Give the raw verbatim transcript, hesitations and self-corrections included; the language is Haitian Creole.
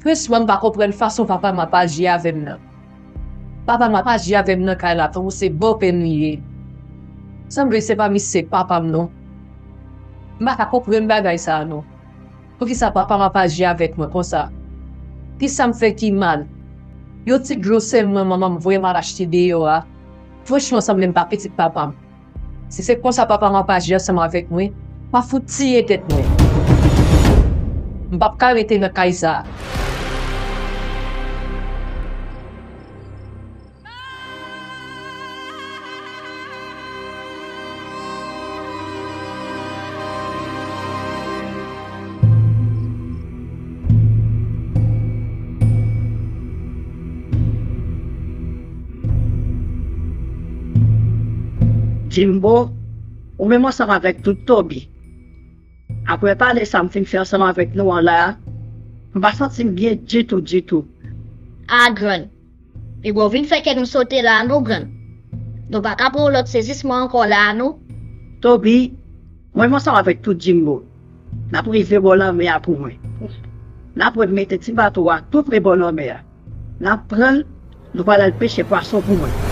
Plis mwen m pa konprann fason papa m ap aji avè m nan. Papa m ap aji avè m nan kay la tankou se bòpè m li ye. Sanble se pa misye k papa m non. M pa ka konprann bagay sa a non. Poukisa papa m ap aji avèk mwen konsa? Kisa m fè ki mal? Yon ti dlo sèlman manman m voye m al achte deyò a. Franchman sanble m pa pitit papa m. Si se konsa papa m ap aji ansanm avèk mwen, m ap fout tiye tèt mwen. M p ap ka rete nan kay sa a. Jimbo, ou menm ansanm avèk tout Toby. Apre pale sa m fin fè ansanm avèk nou an la a, m pa santi m byen ditou, ditou. A grann, Piga w vin fè kè nou sote la a non grann. Nou pa ka pran yon lòt sezisman ankò la a non. Toby, mwen menm ansanm avèk tout Jimbo, n ap rive bò lanmè a pou mwen. N ap wè m mete ti bato a tou pre bò lanmè a. N ap pran l, nou pral al peche pwason pou mwen.